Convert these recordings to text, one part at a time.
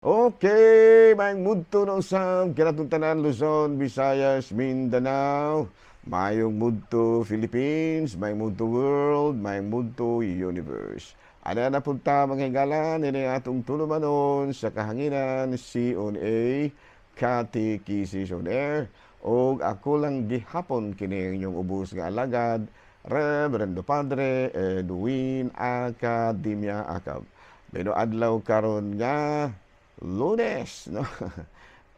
Okay, maayong mudto na usab kanatong tanan, Luzon, Visayas, Mindanao, maayong mudto Philippines, maayong mudto world, maayong mudto universe. Ana na punta, mga higala, nini atong tulumanon sa kahanginan, CONA, Katekisis on Air, og ako lang gihapon kini inyong ubos nga alagad, Reverendo Padre Edwin Academia Acab. Pero adlaw karon nga Lunes, no?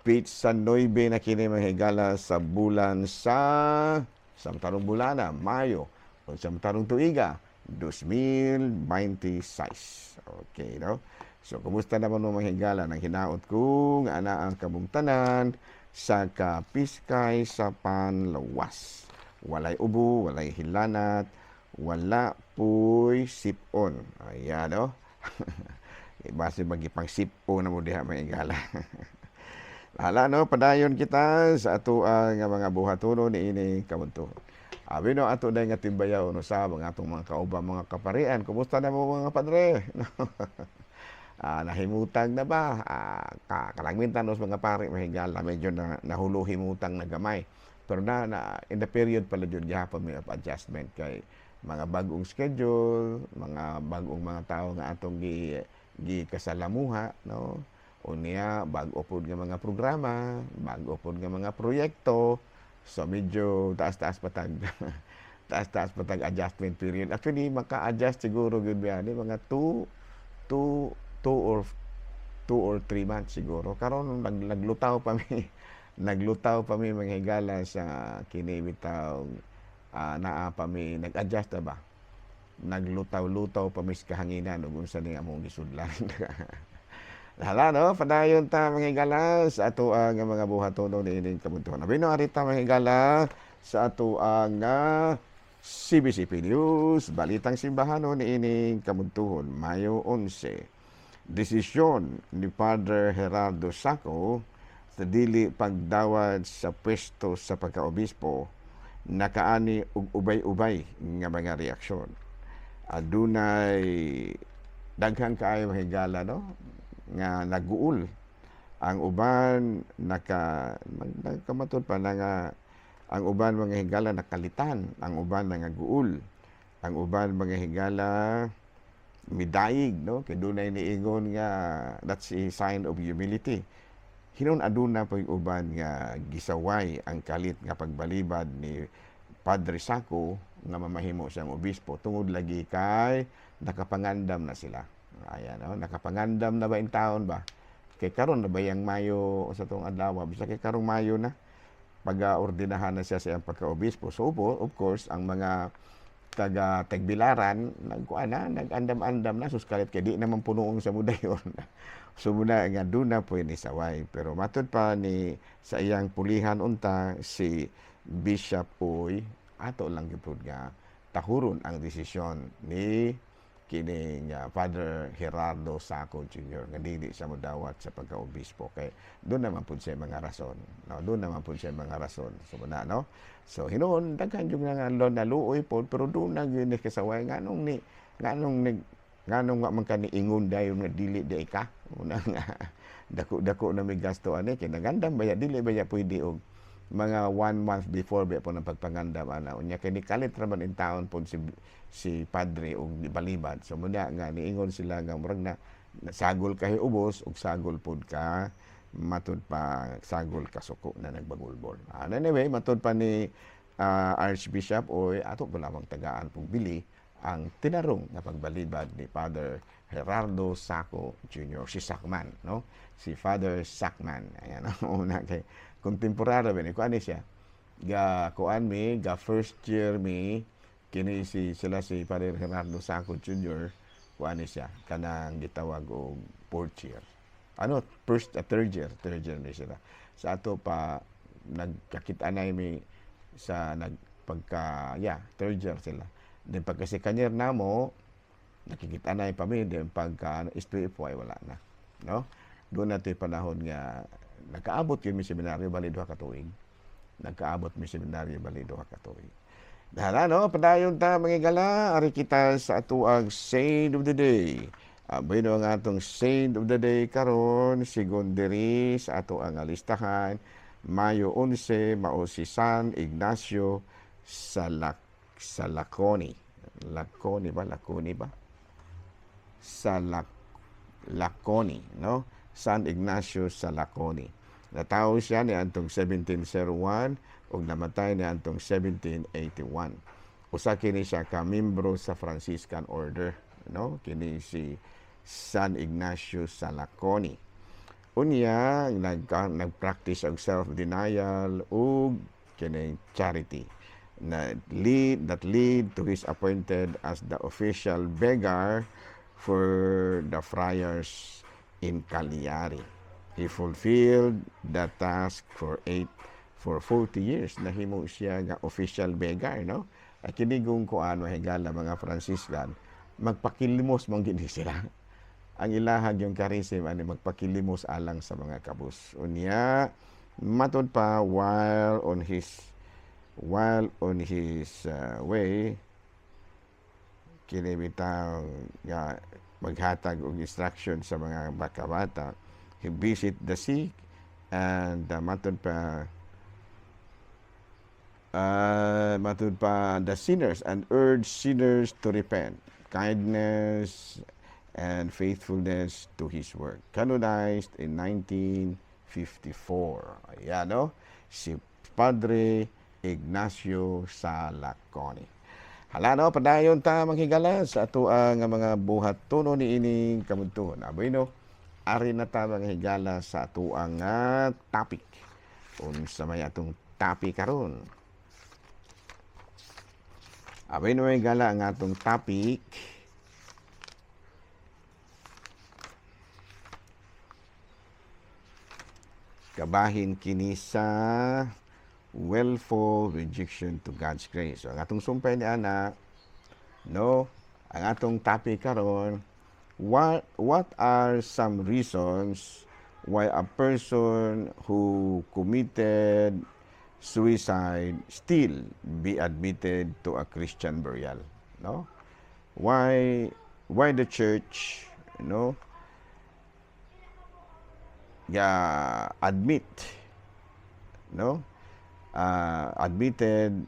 Petsa 9 na kini, mga higala, sa bulan sa tarong bulana, Mayo, o sa tarong tuiga, 2026. Okay, no? So, kumusta naman mo, mga higala? Nang hinaot ko nga ana ang kamong tanan sa kapiskay sa panlawas. Walay ubo, walay hilanat, wala puy sipon. Ayan, no? Base magipang sipo na mo diha, mga higala. Hala, no, padayon kita sa ato ang mga buhatono ni ini kamunto. Abi no, ato dahil nga timbayaw no sa mga atong mga kauban, mga kaparian. Kumusta na mo, mga padre? Nahimutang na ba? Kalagmitan nos mga pare, mga higala, medyo na nahulo himutang na gamay. Pero na in the period pala jud gihapon may of adjustment kay mga bagong schedule, mga bagong mga tao nga atong gi gi kasalamuha, no? Unya bag-o pod nga mga programa, bag-o pod nga mga proyekto. So medyo taas-taas patag adjustment period. Actually, maka-adjust siguro gyud biya ni mga 2 or 3 months siguro. Karon naglutaw pa mi, mga higala, sa kini bitaw naa pa mi nag-adjust na ba? Naglutaw-lutaw pa mi sa kahanginan ug unsa ni among gisudlan. Hala, no, padayon ta, mga higala, sa ato ang mga buhatono niining kabuntuhan. Abi no, ari ta, mga higala, sa ato ang CBCP News, Balitang Simbahano niining kabuntuhon, Mayo 11. Desisyon ni Father Gerardo Sacco sa dili pagdawat sa pwesto sa pagkaobispo nakaani og ubay-ubay nga mga reaksyon. Adunay daghan kaayo, mga higala, no, nga naguol. Ang uban nagkamatud pa na nga ang uban, mga higala, nakalitan, ang uban nangaguol, ang uban, mga higala, midayig, no, kay dunay niingon nga that's a sign of humility. Hinuon aduna po'y uban nga gisaway ang kalit nga pagbalibad ni Padre Sacco nga mamahimo siyang obispo tungod lagi kay nakapangandam na sila. Ayan, no? Nakapangandam na ba in taon ba? Kay karon na ba yang Mayo sa tong adlaw? Bisa kay karong Mayo na pag-ordinahan na siya sa iyang pagka-obispo. So, of course, ang mga taga Tagbilaran nagkuan na, nag-andam-andam na, sus, kalit kay di naman punoong sa mudayon. So muna nga duna po ni saway, pero matud pa ni sa iyang pulihan unta si Bishop Uy, ato lang gyud nga tahuron ang desisyon ni kining Father Gerardo Sacco Jr. nga dili siya modawat sa pagkaobispo kay doon naman pud siya mga rason, no? Doon naman pud siya mga rason. So muna, no, so hinuon daghan jud nga naluoy pod, pero doon na gyud ni kasaway nganong wa man ka niingon dayon nga dili di ka una nga dako dako na may gasto ani kay nagandam baya, dili baya pwede og mga one month before ba po ng pagpangandam ana. Unya kay nikalit ra man in taon pod si padre og balibad. So muna nga niingon sila nga murag na sagol kay ubos ug sagol pod ka, matud pa sagol kasuko na nagbagulbol. Anyway, matud pa ni Archbishop Uy, ato pa lamang tagaan pong bili ang tinarong nga pagbalibad ni Father Gerardo Sacco Jr., si Sakman, no? Si Father Sakman. Ayan, una kay contemporary ba ni kuan ni siya. Ga kuan mi, ga first year mi kini si sila si Father Gerardo Sacco Jr., kuan ni siya kanang gitawag og fourth year. Ano, first third year ni sila. Sa ato pa nagkakita na mi sa nagpagka, yeah, third year sila. Then pagka second year namo nakikita na pa mi, then pagka SPFY wala na, no? Doon natin panahon nga nagkaabot yun mi seminaryo bali 2 ka tuig. Nagkaabot mi seminaryo bali 2 ka tuig. Dahil no, padayon ta, mga higala, ari kita sa atuang Saint of the Day. Bueno, ang atong saint of the day karon sigon diri sa ato ang listahan, Mayo 11, mao si San Ignacio Salaconi. Laconi ba? Laconi ba? Laconi, no? San Ignacio Salaconi. Natawo siya ni antong 1701 ug namatay ni antong 1781. Usa kini siya ka membro sa Franciscan Order, no? Kini si San Ignacio Salaconi. Unya nag-practice og self-denial ug kining charity na lead that lead to his appointed as the official beggar for the friars in Cagliari. He fulfilled the task for 40 years. Nahimo siya nga official beggar, no? Ay kini kung kuan, higala, mga Franciscan, magpakilimos man gini sila. Ang ilahag yung charism ani magpakilimos alang sa mga kabus. Unya matud pa, while on his way kini bitang nga maghatag og instruction sa mga bakabata, he visit the sick and matud pa the sinners and urge sinners to repent, kindness and faithfulness to his work. Canonized in 1954. Ayan, no? Si Padre Ignacio Salaconi. Hala, no, padayon ta, manghigala, sa ato ang mga buhat tuno ni ining kabuntuhon. Aboy, no, ari na ta, mga higala, sa ato ang topic. Unsa may atong topic karon? Aboy, no, higala, ang atong topic kabahin kini sa willful rejection to God's grace. So, ang atong sumpay ni ana, no, ang atong topic karon, what are some reasons why a person who committed suicide still be admitted to a Christian burial, no? Why the church, no, ya admit, no, admitted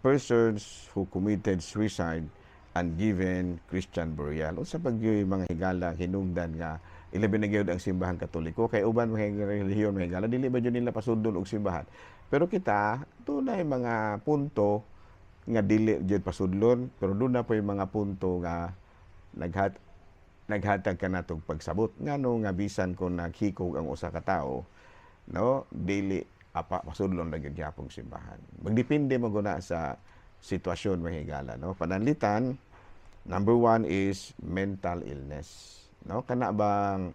persons who committed suicide and given Christian burial? Unsa pag mga higala hinungdan nga ilabi na gyud ang Simbahan Katoliko, kay uban mga relihiyon, mga higala, dili ba gyud nila pasundon og simbahan? Pero kita, dunay mga punto nga dili gyud pasudlon, pero doon na po yung mga punto nga naghatag ka natog pagsabot ngano nga bisan kung naghikog ang usa ka tawo, no, dili apa pasudlon ra gyud gyapong simbahan. Magdepende mo guna sa sitwasyon, mga higala, no? Pananlitan, number one is mental illness, no? Kana bang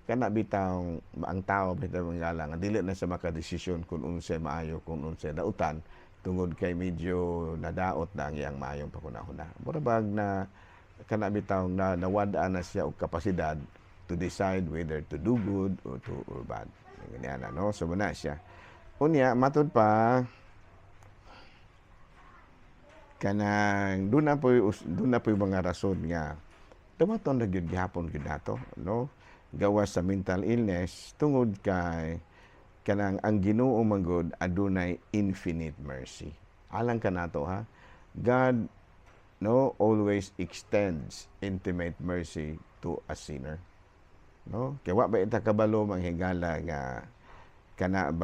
kana bitang ang tao bitaw, mga higala, nga dili na sa makadesisyon kung unsay maayo, kung unsay dautan, tungod kay medyo nadaot na ang iyang maayong paghunahuna. Mura bag na kana bitaw na nawad-an na siya og kapasidad to decide whether to do good or to or bad. Ganyan na, no? So muna siya. Unya matud pa, kanang doon na po mga rason nga tumaton na gyud gihapon gyud nato, no, gawas sa mental illness, tungod kay kanang ang Ginoo man gud adunay infinite mercy alang kanato, ha. God, no, always extends intimate mercy to a sinner, no? Kay wa ba ita kabalo, manghigala, nga kana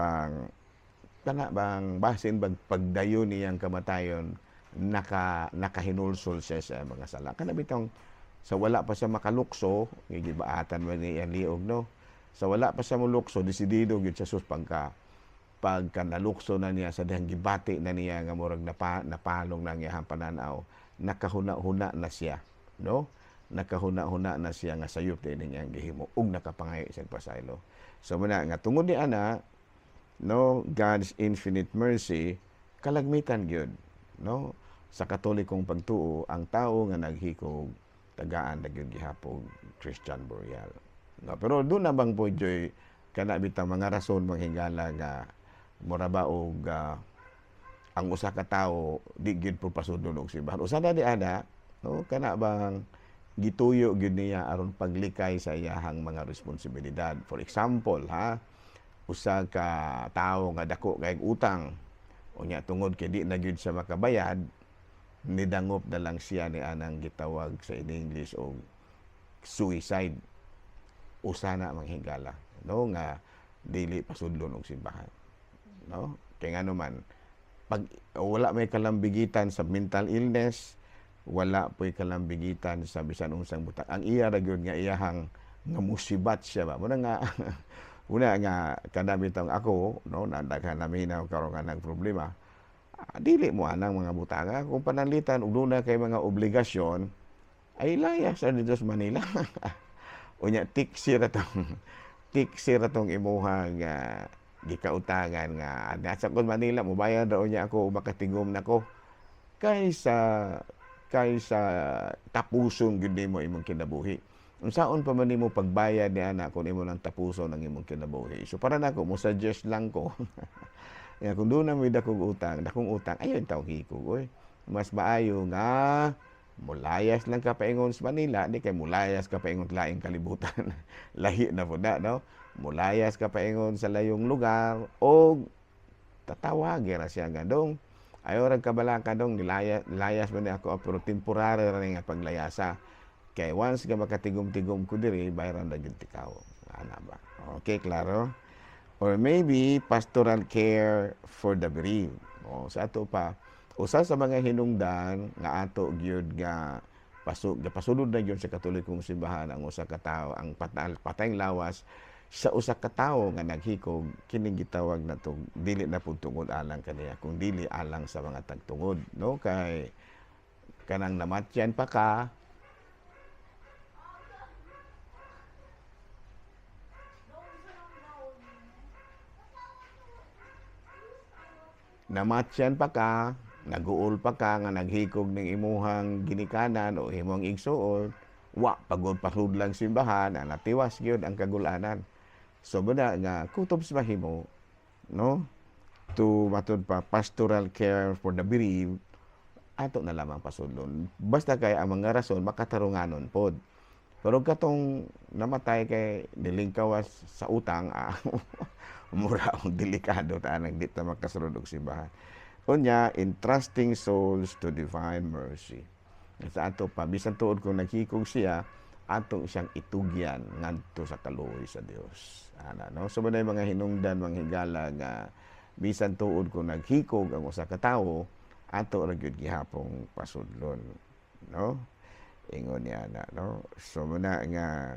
bang basin bag pagdayon niyang kamatayon, nakahinulsol siya sa mga sala? Kana bitong sa wala pa siya makalukso, gigibaatan man niya liog, no? Sa wala pa siya molukso, desidido gyud siya. Sus, pagka nalukso na niya, sa dihang gibati na niya nga murag napalong na ang iyang pananaw, nakahuna-huna na siya, no? Nakahuna-huna na siya nga sayop din niyang gihimo ug nakapangayo sa pasaylo. So muna nga tungod ni ana, no, God's infinite mercy, kalagmitan gyud, no, sa Katolikong pagtuo, ang tao nga naghikog tagaan na gyud gihapon Christian burial, no? Pero doon na bang po joy kana bitang mga rason, mga higala, nga mura ba og ang usa ka tawo di gyud po pasudlon og simbahan? Usa na ni ana, no, kana bang Gituyo gyud niya aron paglikay sa iyahang mga responsibilidad. For example, ha, usa ka tawo nga dako kay utang, unya tungod kay di na gyud siya makabayad, nidangop na lang siya ni anang gitawag sa in English og suicide. Usa na, mga higala, no, nga dili pasudlon og simbahan, no? Kay ngano man, pag wala may kalambigitan sa mental illness, wala po'y kalambigitan sa bisan unsang butang. Ang iya ra gyud nga iyahang nga musibat siya ba. Muna nga kada bitong ako, no, na daghan naminaw karon nga nang problema, dili mo anang mga butanga. Kung pananglitan ug duna kay mga obligasyon, ay layas sa dito sa Manila. Unya tiksi ra tong imuha nga gikautangan nga nasa ko Manila, mobayad ra unya ako, makatigom nako, kaysa tapuson gyud nimo imong kinabuhi. Unsaon pa man nimo pagbayad ni ana kung imo nang tapuson ang imong kinabuhi? So para nako, mo suggest lang ko ya, kung duna mo'y dakong utang, ayon taw hikog oy. Mas maayo nga mulayas lang ka paingon sa Manila, di kay mulayas ka paingon laing kalibutan. Lahi na po na, no? Mulayas ka paingon sa layong lugar o tatawag ra siya nga, "Dong, ayaw ra kabalaka, dong, nilayas layas man ni ako, pero temporary ra nga paglayasa. Kay once nga makatigom-tigom ko diri, bayaran ra gyud tikaw." Ana ba? Okay, klaro? Or maybe pastoral care for the bereaved. O, sa ato pa, usa sa mga hinungdan nga ato gyud nga pasulod na gyud sa Katolikong simbahan ang usa ka tawo, ang patayng lawas sa usa ka tawo nga naghikog, kining gitawag na to, dili na pud tungod alang kaniya kung dili alang sa mga tagtungod, no? Kay kanang namatyan pa ka, namatyan pa ka, naguol pa ka nga naghikog ning imuhang ginikanan o imong igsuon, wa pagod pasudlang simbahan, ang natiwas gyud ang kagulanan. So muna nga kutob sa mahimo, no, to matud pa pastoral care for the bereaved, ato na lamang pasudlon. Basta kay ang mga rason makatarunganon pod. Pero katong namatay kay nilingkawas sa utang, mura og delikado ta nang di ta makasulod og simbahan. Unya, entrusting souls to divine mercy. Sa ato pa, bisan tuod kung naghikog siya, atong siyang itugyan ngadto sa kaluoy sa Dios. Ana, no? So mga hinungdan, mga higala, nga bisan tuod kung naghikog ang usa ka tawo, ato ra gyud gihapong pasudlon, no? Ingon niya na, no? So muna nga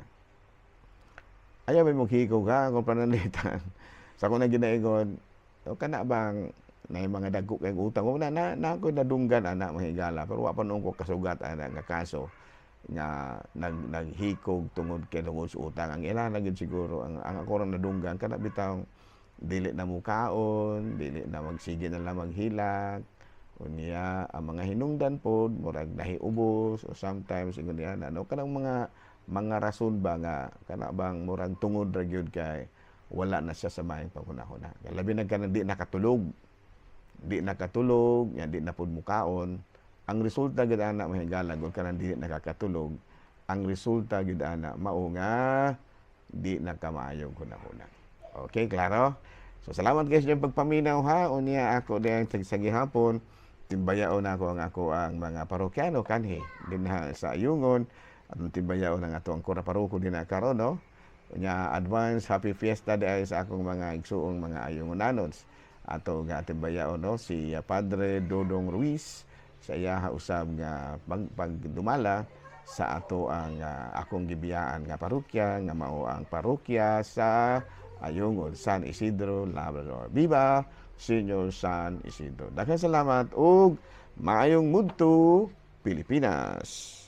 ayaw may moghikog ha kung pananglitan. Sa akong na ginaingon, o kana bang na mga dagko kay utang na na, na ako nadunggan ana, mga higala, pero wa pa noon ko kasugat ana nga kaso nga naghikog tungod kay tungod sa utang. Ang ila na gyud siguro ang ako rang nadunggan, kana bitawng dili na mukaon, dili na magsige na lang maghilak. Unya ang mga hinungdan pod murag nahiubos o sometimes ingon niya, ano, kanang mga rason ba nga kana bang murag tungod ra gyud kay wala na siya sa maayong panghunahuna. Labi na kanang di nakatulog. Di nakatulog, yan, di na pud mukaon. Ang resulta gid ana, mga higala, kung kanang dili nakakatulog, ang resulta gid ana mao nga di na kamaayong hunahuna. Okay, klaro? So salamat guys sa pagpaminaw ha. Unya ako diyang sa gihapon, timbayaon ako ang mga parokyano kanhi dinha sa Ayungon at timbayaon ang ato ang kura paroko dinha karon, no? Unya advance happy fiesta diay sa akong mga igsuong mga Ayungonanons. Ato nga timbayaon, no, si Padre Dodong Ruiz sa iyaha usab nga pagdumala sa ato ang akong gibiyaan nga parokya nga mao ang parokya sa Ayungon, San Isidro Labrador. Viva Senior San Isidro. Daghang salamat ug maayong mudto, Pilipinas.